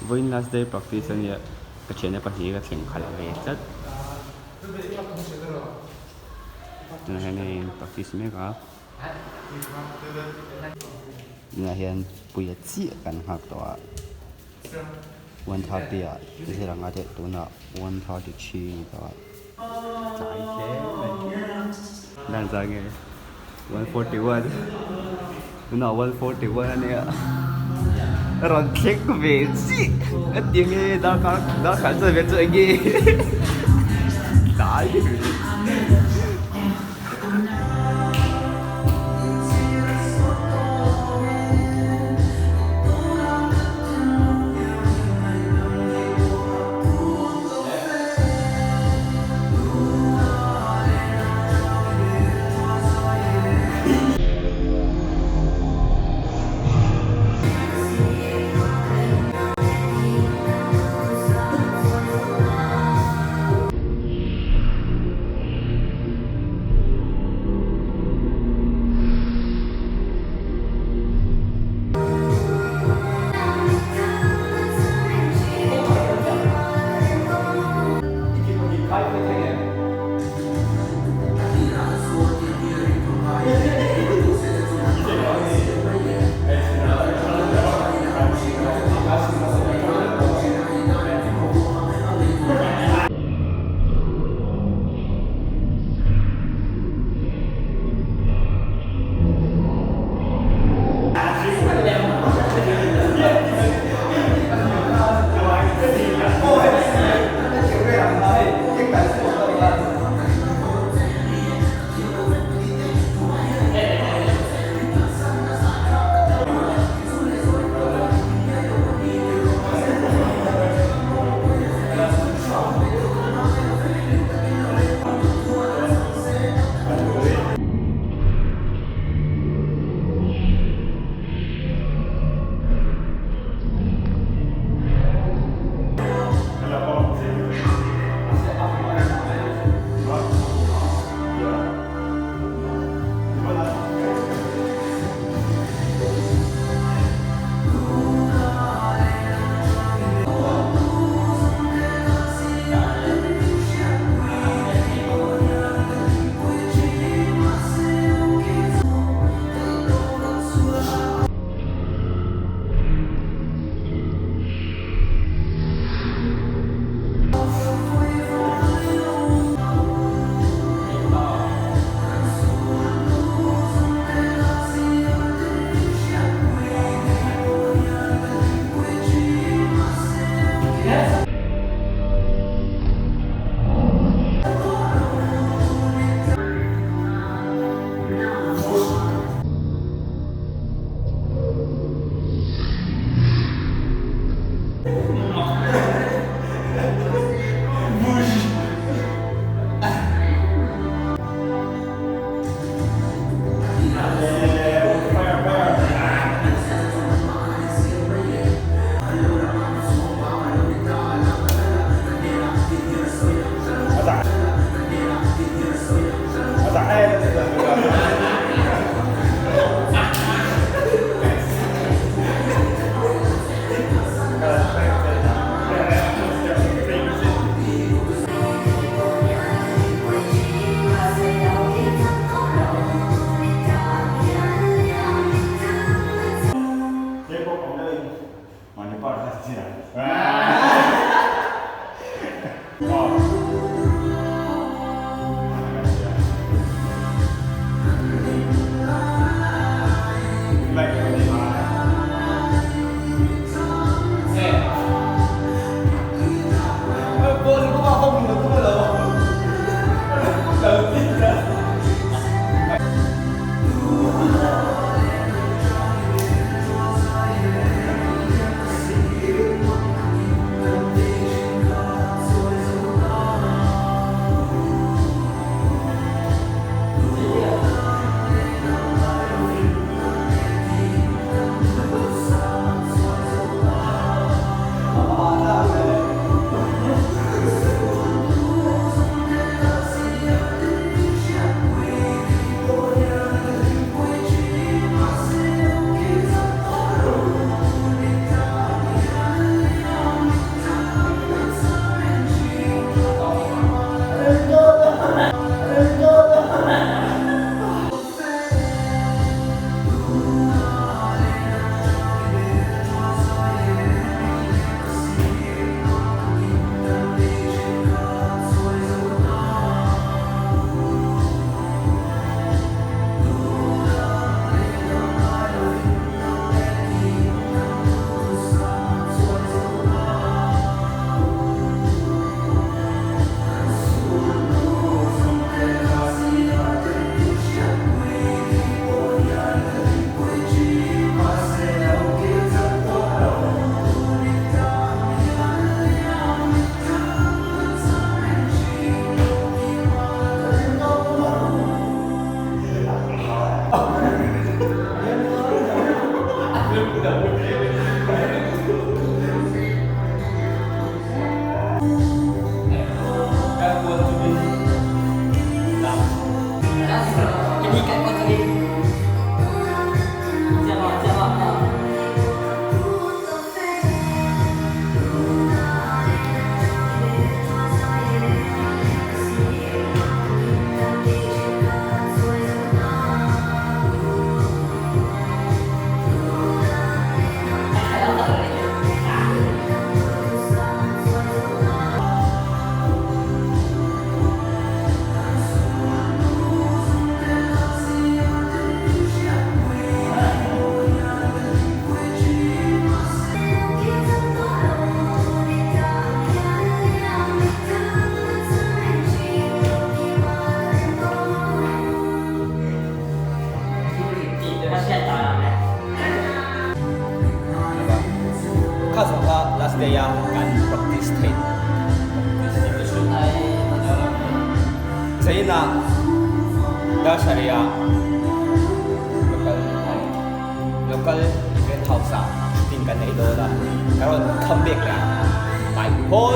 Vawiin last day practice a nia ka thiante pahnih ka thleng khalh ve tlat. Tunah hian hei in practice mek a. Tunah hian puia chiah kan nghak tawh a. 1:30 ah zir anga teh tunah 1:33 a ni tawh a. Tlai hle mai. Dan zah nge 1:41 tunah 1:41 a nia. Rawn thleng ve chiah a ti nge darkar darkar chuan ve chu eng nge tlai ve. Kha zawng kha last day a kan practice theih Zain ah dar sarih ah local local event house ah shooting kan nei dawn a, ka rawn come back leh a, bye phawt.